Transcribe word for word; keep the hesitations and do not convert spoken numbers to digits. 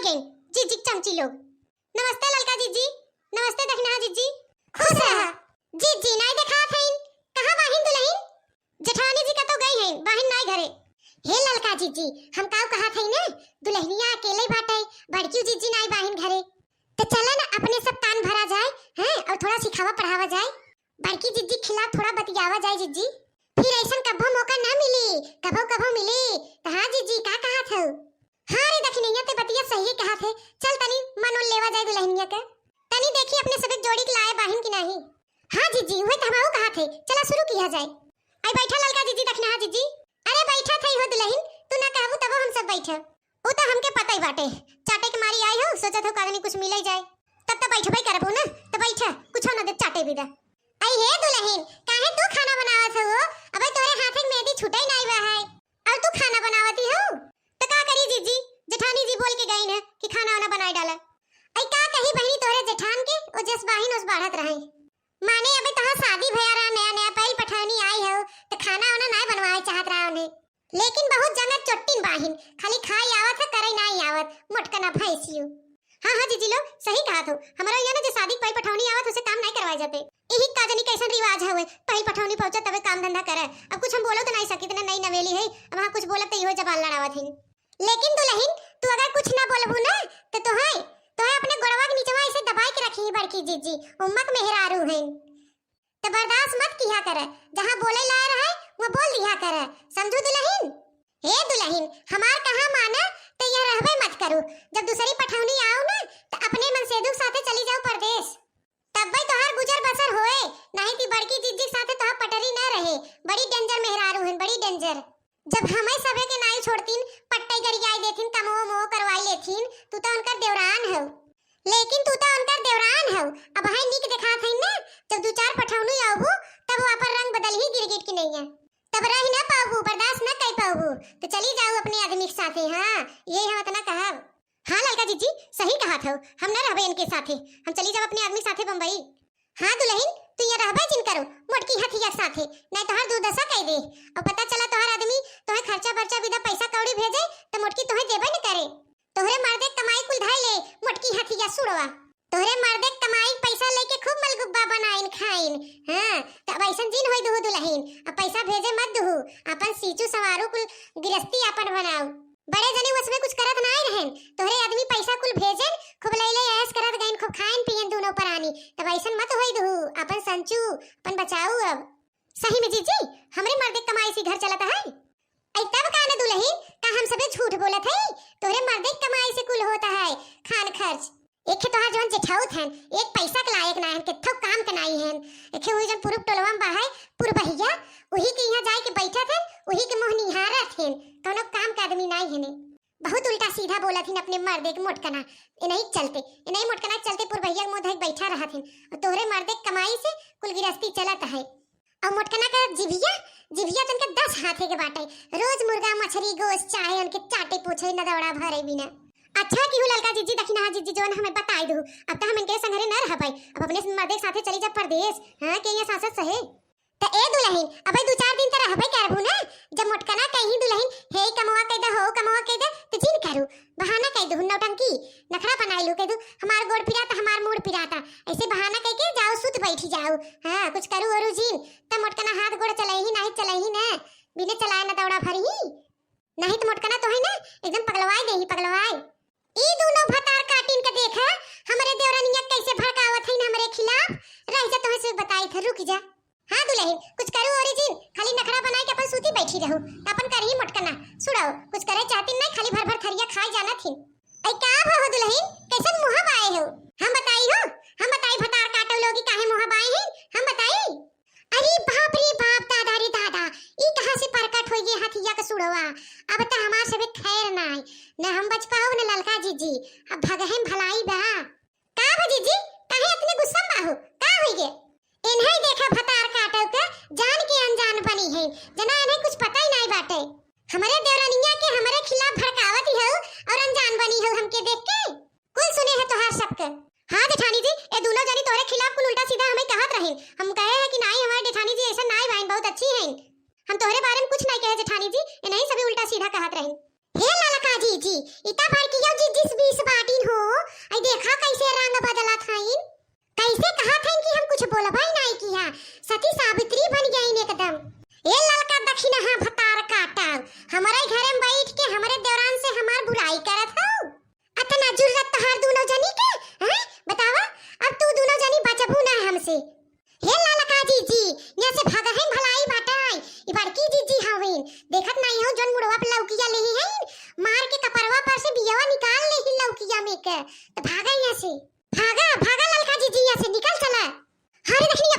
के, जिज्जी के चमची लोग। नमस्ते ललका जिज्जी, नमस्ते दखिनहा जिज्जी। खुश रहा। जिज्जी नाई देखात हईन, कहाँ बाहिन दुलहिन? जेठानी जी कतौ गई हईन, बाहिन नाई घरे। हे ललका जिज्जी, हम काऊ कहत हई ना, दुलहिनिया अकेले बाटे, बड़की जिज्जी नाई बाहिन घरे। त चला ना अपने सब कान भरा जाए, हैं, और थोड़ा सिखावा पढ़ावा जाए। बड़की जिज्जी के खिलाफ थोड़ा बतियावा जाए जिज्जी। फिर ऐसन कभो मौका ना मिली, कभो कभो मिली। त हाँ जिज्जी, का कहत हऊ? हाँ रे दखिनहिया, ते बतिया सही कहत है। चल तनी मन उन लेवा जाए दुलहिनिया के। तनी देखी अपने सबे जोड़ी के लाए बाहिन कि नाही। हाँ जिज्जी, उहे त हमहू कहत है। चला शुरू किया जाए। आई बैठा ललका जिज्जी, दखिनहा जिज्जी। अरे बैठा थई हो दुलहिन, तू ना कहबू तबो हम सब बैठे। उ त हमके पता ही बाटे, चाटे के मारी आई हो, सोचत हो कादनी कुछ मिले जाए। तब त बैठबे करबू ना, त बैठा, कुछ ना दे चाटे बिदा। आई हे दुलहिन, काहे तू खाना बनावत हो? अबे तोरे हाथे के मेहंदी छूटे नाई बा है, और तू खाना बनावती हो? त का करी जिज्जी, जेठानी जी बोल के गई न कि खाना वाना बनाए डाला। आई का कही बहिनी तोरे जेठान के, ओ जस बाहिन ओस बाढ़त रहे। माने अबे तहार शादी भया रहा नया नया, पहिल पठौनी आई हो, त खाना वाना नाई बनवाए चाहत रहा उन्हें। लेकिन बहुत जंगत चोट्टिन बाहिन, खाली खाई आवत है, करे नाई आवत, मोटकना भैंसियो। हाँ, हाँ, जिज्जी लोग, सही कहत हो। हमरा यहाँ ना जे शादी के पहिल पठौनी आवत, उसे काम नाई करवाए जाते। इही का जानी कैसन रिवाज हवे, पहिल पठौनी पहुँचे तबे काम धंधा करे। अब कुछ हम बोलो त नाई सकी, इतना नई नवेली है, अब वहाँ कुछ बोलब त इहो जबान लड़ावत है। लेकिन दुलहिन, तू अगर कुछ ना बोलबू ना, त तोहे, तोहे अपने गोड़वा के निचवा ऐसे दबाई के रखी बड़की जिज्जी, उम्मक मेहरारू हैं। त बर्दाश्त मत किया करे, जहाँ बोले लाए रहे, वहाँ बोल दिया करे, समझू दुलहिन? हे दुलहिन, हमार कहा माने, त यहाँ रहबे मत करू। जब दूसरी पठौनी आओ ना, त अपने मनसेधू के साथे चली जाओ परदेस। तब्बे तोहार गुजर बसर होए, नाहीं ती बड़की जिज्जी के साथे तोहार पटरी न रहे। बड़ी danger मेहरारू हन, बड़ी danger। जब हमें सबे के नाई छोड़तीन, पट्टे गरियाई देथिन, कमो मो करवाई लेथिन, तू त उनकर देवरान हऊ। लेकिन तू त उनकर देवरान हऊ। अब है नीक देखात हईन ना, जब दू चार पठौनी आउबू, तब वो अपन रंग बदल ही गिरगिट की नैया। तब रह न पाउबू, बर्दाश्त न कर पाउबू, त चली जाऊ अपने आदमी के साथे। हाँ, ये हम इतना कहब। हाँ ललका जिज्जी, सही कहत हऊ, हम न रहबे इनके साथे, हम चली जाब अपने आदमी साथे बम्बई। हाँ दुलहिन, तू यहाँ रहबे जिन करो मोटकी हथिया के साथे, नाहीं तोहार दुर्दशा कई दे। और पता चला तोहार आदमी तोहे खर्चा बर्चा बिना पैसा कौड़ी भेजे, त मोटकी तोहे देबे न करे। तोहरे मर्दे कमाई कुल धाई ले, मोटकी हथिया सुड़वा। तोहरे मर्दे कमाई पैसा लेके खूब मलगुब्बा बनाइन खाइन। हाँ, त अब ऐसन जिन होई दुहू दुलहिन, अब पैसा भेजे मत दुहू, अपन सींचू संवारू कुल गिरस्ती अपन बनाऊ। बड़े जनी उसमें कुछ करत नाई रहेन, तोहरे आदमी पैसा कुल भेजेन, खूब लैले ऐश करत गइन, खूब खाइन पियन दूनो परानी। तब ऐसन मत होई दुहू, अपन संचू, अपन बचाऊ। अब सही में जिज्जी, हमरे मर्दे कमाई से घर चलत है। ऐ तब का न दुलहिन, का हम सबे झूठ बोलत है? तोहरे मर्दे कमाई से कुल होत है, खान खर्च। एखे तोहार जौन जेठाउत हन, एक पैसा के लायक ना हन, केथौ काम के नाई हन। एखे वही जौन पूरब टोलवा में बा है, पुरबहिया, वही के यहाँ जाए के बैठत हन, वही के मुँह निहारत हन, कौनो काम के आदमी नाई हने। बहुत उल्टा सीधा बोलत हन अपने मर्दे के मोटकना, इनही के चलते, इनही मोटकना के चलते पुरबहिया के मुँह धइ के बैठा रहत हन। और तोहरे मर्दे के कमाई से कुल गिरस्ती चलत है। और मोटकना का जिभिया, जिभिया तनके दस हाथे के बाटे। रोज मुर्गा, मछरी, गोश्त चाहे उनके चाटे पोछे न दौड़ा भरे बिना। अच्छा किहू ललका जिज्जी, दखिनहा जिज्जी जौन हमें बताई दू। अब त हम इनके संघरे न रहबै, अब अपने मर्दे के साथे चली जा परदेस। हाँ, के यहाँ सासत सहे। त ए दुलहिन, अबै दू चार दिन त रहबै करबू ना। जब मोटकना कहीं दुलहिन, हे कमवा कह दे, हो कमवा कह दे, त जिन करू। बहाना कह दू, नौटंकी, नखड़ा बनाई लू, कह दू, "हमार गोड़ पिराता, हमार मूड़ पिराता।" ऐसे बहाना कह के जाओ, सुत बैठी जाओ। हाँ, कुछ करू ओरू जिन, त मोटकना हाथ गोड़ चलई ही नाही, चलई ही ना, बिने चलाए ना दौड़ा भरी ही। नहीं त मोटकना तोहे ना एकदम पगलवाए देही, पगलवाए। ई दूनो भतार काटिन के देखा, हमरे देवरनिया कैसे भड़कावत हईन हमरे खिलाफ। रह जा, तोहे से बताई थे, रुक जा। हाँ दुलहिन, कुछ करू ओरी जिन, खाली नखड़ा बनाई के अपन सूती बैठी रहू, त अपन करही मोटकना। सुड़ाओ, कुछ करे चाहतिन नहीं, खाली भर भर थरिया खाए जानत हिन। ऐ का भा हो दुलहिन, कैसन मुँह बाए हो? हम बताई हो, हम बताई भतार काटो लोगी काहे मुँह बाए हैं, हम बताई? अरे बाप रे बाप, दादा रे दादा, ई कहाँ से प्रकट होई गे हथिया के सुड़वा? अब त हमार सबे खैर नाई, न हम बच पाउब न ललका जिज्जी, अब भगहेम भलाई बा। का बा जिज्जी, काहे इतने गुस्सा में बाहू? का होई गे? इन्हें देखा भतार काटो के जान के अनजान बनी है, जना इन्हें कुछ पता ही नाई बाटे। हमरे देवरनिया के हमरे खिलाफ भड़कावत ही हो और अनजान बनी हो हमके देख के। कुल सुने है तोहार सबके। हाँ जेठानी जी, ए दूनो जनी तोहरे खिलाफ कुल उल्टा सीधा हमें कहत रहिन। हम कहे हैं कि नाई हमारे जेठानी जी ऐसा नाई बाइन, बहुत अच्छी हैं। हम तोहरे बारे में कुछ नाई कहे जेठानी जी, इन्हें सभी उल्टा सीधा कहत रहिन। हे ललका जी, जी, इता बड़कियो जिज्जी से बीस बाटिन हो, आई देखा कैसे रंग बदलत हइन, कैसे कहत हइन कि हम कुछ बोलबइ नाहीं किहा, सती सावित्री बन गइन एकदम। ए ललका दखिनहा भतार काटा, हमरे घरे में बैठ के हमरे देवरान से हमार बुराई करत हउ? अतना जुर्रत तोहार दूनो जनी के, हैं? बतावा, अब तू दूनो जनी बचबू ना हमसे। हे ललका जिज्जी, यहाँ से भागहिन भलाई बाटइ, ई बड़की जिज्जी हवीन, देखत नाहीं हउ जउन मुड़वा पे लौकिया लेही हइन, मार के कपरवा पर से बियवा निकाल लेही लौकिया में के, त भागा यहाँ से, भागा, भागा ललका जिज्जी यहाँ से, निकल चला। अरे देखनी